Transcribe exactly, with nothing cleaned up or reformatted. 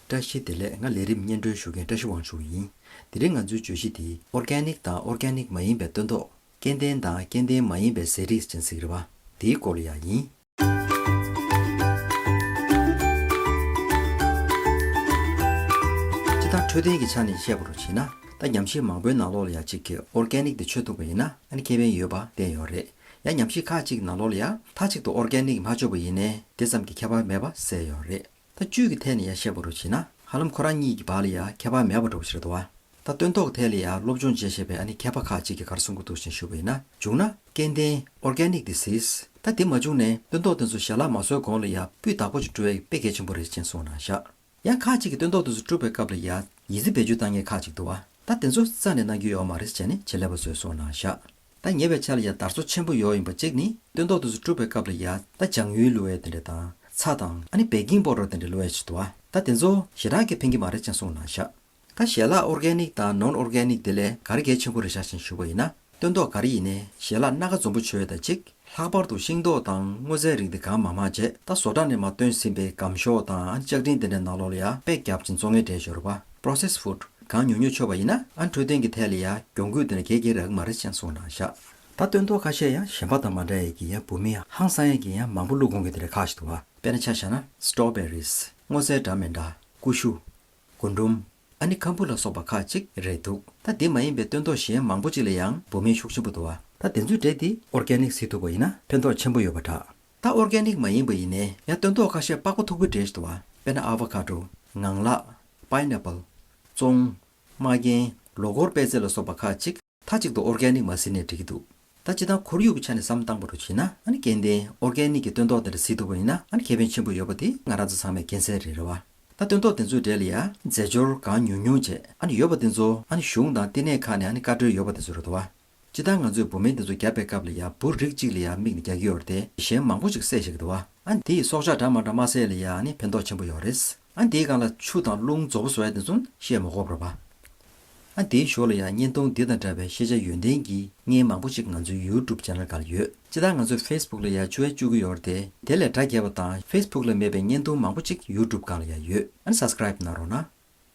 བཀྲ་ཤིས་བདེ་ལེགས། ང་ལས་རིམ་སྙན་སྒྲོན་ཞུ་མཁན་བཀྲ་ཤིས་དབང་ཕྱུག་ཡིན། དེ་རིང་ང་ཚོའི་བརྗོད་གཞི་དེ་ཨོར་གྷན་ནིག་དང་ཨོར་གྷན་ནིག་མ་ཡིན་པའི་སྟོན་ཐོག་སྐྱེ་ལྡན་དང་སྐྱེ་ལྡན་མ་ཡིན་པའི་ཟས་རིགས་ཅེས་ཟེར་གྱི་རེད་པ། དེའི་སྐོར་ལ་ཡང་ཡིན། སྤྱིར་བཏང་འཕྲོད་བསྟེན་གྱི་ཆ་ནས་བཤད་པ་རུ་བྱས་ན། ད་ཉམས་ཞིབ་མང་པོའི་ནང་ལོགས་ལ་ཡང་གཅིག་གིས་ཨོར་གྷན་ནིག་དེ་མཆོད་ཐུབ་པ་ཡིན་ན་ཨ་ནི་ཁེ་ཕན་ཡོད་པ་བསྟན་ཡོད་རེད། ཡང་ཉམས་ཞིབ་ཁག་ཅིག་ནང་ལོགས་ལ་ཡང་མཐའ་གཅིག་ཏུ་ཨོར་གྷན་ནིག་མ་མཆོད་པ་ཡིན་ནའི་དེ་ཙམ་གྱི་ཁྱད་པར་མེད་པ་གསལ་ཡོད་རེད། ད་བཅུད་ཀྱི་ཐད་ནས་ཡང་བཤད་པ་རུ་བྱས་ན། ཧ་ལམ་ཁོ་རང་གཉིས་ཀྱི་བར་ལ་ཡང་ཁྱད་པར་མེད་པ་འདྲ་པོ་ཞིག་རེད་འདུག་བ། ད་སྟོན་ཐོག་ཐད་ལ་ཡང་སློབ་སྦྱོང་བྱས་བྱས་པའི་ཨ་ནི་མཁས་པ་ཁག་ཅིག་གིས་ག་རེ་གསུང་གི་འདུག་ཅེས་ཞུས་པ་ཡིན་ན། བྱུང་ན་སྐྱེ་ལྡན་organic disease། ད་དེ་མ་བྱུང་ནས་སྟོན་ཐོག་དེ་ཚོ་ཞལ་ལག་མ་བཟོས་གོང་ལ་ཡང་སྤུས་དག་པོ་ཅིག་བསྐྲུན་ཡ་དཔེ་གལ་ཆེན་པོ་རེད་ཅེས་གསུངས་གནང་ཤག་ཡང་ཁག་ཅིག་གིས་སྟོན་ཐོག་དེ་ཚོ་བསྐྲུན་པའི་སྐབས་ལ་ཡང་ཡིད་རྩིས་བེད་སྤྱོད་བཏང་མཁན་ཁག་ཅིག་འདུག་བ། ད་དེ་ཚོ་རྩ་ནས་གནང་རྒྱུ་ཡོད་མ་རེད་ཅེས་ནི་ཆེད་ལས་པ་ཚོས་གསུངས་གནང་ཤག་ད་ཉེ་བའི་ཆར་ལ་ཡང་དར་སོ་ཆེན་པོ་ཡོད་ཡིན་པ་གཅིག་ནི། སྟོན་ཐོག་དེ་ཚོ་བསྐྲུན་པའི་སྐབས་ལ་ཡང་ད་ལྗང་ཡུལ་བླུག་ཡས་དེ་འདྲ་དང་། ཚྭ་དང་ཨ་ནི་baking powder་དེ་འདྲ་བླུག་ཡས་ཅིག་འདུག་བ། ད་དེ་ཚོ་ཞེ་དྲག་གི་ཕན་གྱི་མ་རེད་ཅེས་གསུངས་གནང་ཤག་ད་ཞལ་ལག་organic་དང་non-organic་དེ་ལས་ག་རེ་གལ་ཆེན་པོ་རེད་ཤག་ཅེས་ཞུས་པ་ཡིན་ན། སྟོན་ཐོག་ག་རེ་ཡིན་ནའི་ཞལ་ལག་སྣ་ཁ་འཛོམས་པོ་མཆོད་ཡས་དང་གཅིག་ལྷག་པར་དུ་ཤིང་ཏོག་དང་སྔོ་ཚལ་རིགས་དེ་གང་མང་མང་བྱས། ད་བཟོ་གྲྭ་ནས་མར་བཏོན་ཟིན་པའི་སྒམ་ཤོག་དང་ཨ་ནི་ལྕགས་ཀྲིན་དེ་འདྲའི་ནང་ལོགས་ལ་ཡང་དཔེ་བརྒྱབ་ཅིང་བཙོང་མཁན་གྲས་ཤོར་བ། processed food་གང་ཉུང་ཉུང་མཆོད་པ་ཡིན་ན་ཨ་ནི་འཕྲོད་བསྟེན་གྱི་ཐད་ལ་ཡང་གྱོང་གུད་དེ་འདྲ་ག་གེ་རག་གི་མ་རེད་ཅེས་གསུངས་གནང་ཤག་ད་སྟོན་ཐོག་ཁ་ཤས་ཡང་གཞན་པ་དང་མ་འདྲ་ཡས་ཀྱི་ཡང་བུད་མེད་ཧང་སང་ཡས་ཀྱི་ཡང་མང་པོ་བླུག་གོང་གི་དེ་འདྲ་ཁག་ཅིག་འདུག་བ། དཔེར་ན་ཆ་བཞག་ན་strawberries་སྔོ་ཚལ་འདྲ་མི་འདྲ། ཀུ་ཤུ། རྒུན་འབྲུམ། ཨ་ནི་ཁམ་བུ་ལ་སོགས་པ་ཁག་ཅིག་རེད་འདུག་ད་དེ་མ་ཡིན་པའི་སྟོན་ཐོག་གཞན་མང་པོ་ཅིག་ལ་ཡང་བུད་མེད་ཤུགས་ཆེན་པོ་འདུག་བ། ད་དེ་ཚོའི་གྲས་དེ་organic་བཟོས་ཐུབ་པ་ཡིན་ན་ཕན་ཐོགས་ཆེན་པོ་ཡོད་པ་འདྲ། ད་organic་མ་ཡིན་པ་ཡིན་ནའི་ཡང་སྟོན་ཐོག་ཁ་ཤས་པགས་པ་མཐུག་པོའི་གྲས་ཤིག་འདུག་བ། དཔེར་ན་avocado། ངང་ལག pineapple། ཙོང་། མ་རྒན། ལོ་འཁོར་པད་ཚལ་ལ་སོགས་པ་ཁག་ཅིག་མཐའ་གཅིག་ཏུ་organic་མ་བཟོས་ནའི་འགྲིག་གི་འདུག་ད་སྤྱིར་བཏང་ཁོར་ཡུག་གི་ཆ་ནས་བསམ་བློ་བཏང་པ་རུ་བྱས་ན་ཨ་ནི་སྐྱེ་ལྡན་organic་གི་སྟོན་ཐོག་དེ་འདྲ་བཟོས་ཐུབ་པ་ཡིན་ན་ཨ་ནི་ཁེ་ཕན་ཆེན་པོ་ཡོད་པ་དེ་ང་རང་ཚོ་ཚང་མས་མཁྱེན་གསལ་རེད་རེད་བ། ད་སྟོན་ཐོག་དེ་ཚོའི་གྲས་ལ་ཡང་རྫས་སྦྱོར་གང་ཉུང་ཉུང་བྱས་ཨ་ནི་ཡོད་པ་དེ་ཚོ་ཨ་ནི་གཞུང་དང་བསྟི་གནས་ཁག་ནས་ཨ་ནི་བཀའ་འཁྲོལ་ཡོད་པ་དེ་ཚོ་རེད་འདུག་བ། སྤྱིར་བཏང་ང་ཚོས་བུད་མེད་དེ་ཚོ་བརྒྱབ་པའི་སྐབས་ལ་ཡང་འབུ་རིགས་གཅིག་ལ་ཡང་དམིགས་ནས་རྒྱག་གི་ཡོད་རེད་དེ། གཞན་མང་པོ་ཅིག་བསད་བཞག་གི་འདུག་བ། ཨ་ནི་དེ་ཡིས་སྲོག་ཆགས་འདྲ་མ་འདྲ་མ་བསད་ལ་ཡང་ཨ་ནི་ཕན་ཐོགས་ཆེན་པོ་ཡོད་རེད། ཨ་ནི་དེའི་སྒང་ལ་ཆུ་དང་རླུང་རྫོགས་པོ་བཟོ་ཡ་དེ་ཚོ་བཤད་མ་དགོས་པ་རེད་པ། ཨ་ནི་དེའི་ཞོར་ལ་ཡང་བརྙན་ཐུང་འདི་དང་འདྲ་བའི་ཤེས་བྱ་ཡོན་ཏན་གྱི་བརྙན་མང་པོ་ཅིག་ང་ཚོའི་YouTube channel་སྒང་ལ་ཡོད། སྤྱིར་བཏང་ང་ཚོས་Facebook་ལ་ཡང་བཅུག་ཡ་བཅུག་གི་ཡོད་རེད་དེ། དེ་ལས་སྒྲ་རྒྱས་པ་དང་Facebook་ལ་མེད་པའི་བརྙན་ཐུང་མང་པོ་ཅིག་YouTube་སྒང་ལ་ཡང་ཡོད། ཨ་ནི་subscribe་གནང་རོགས་གནང་།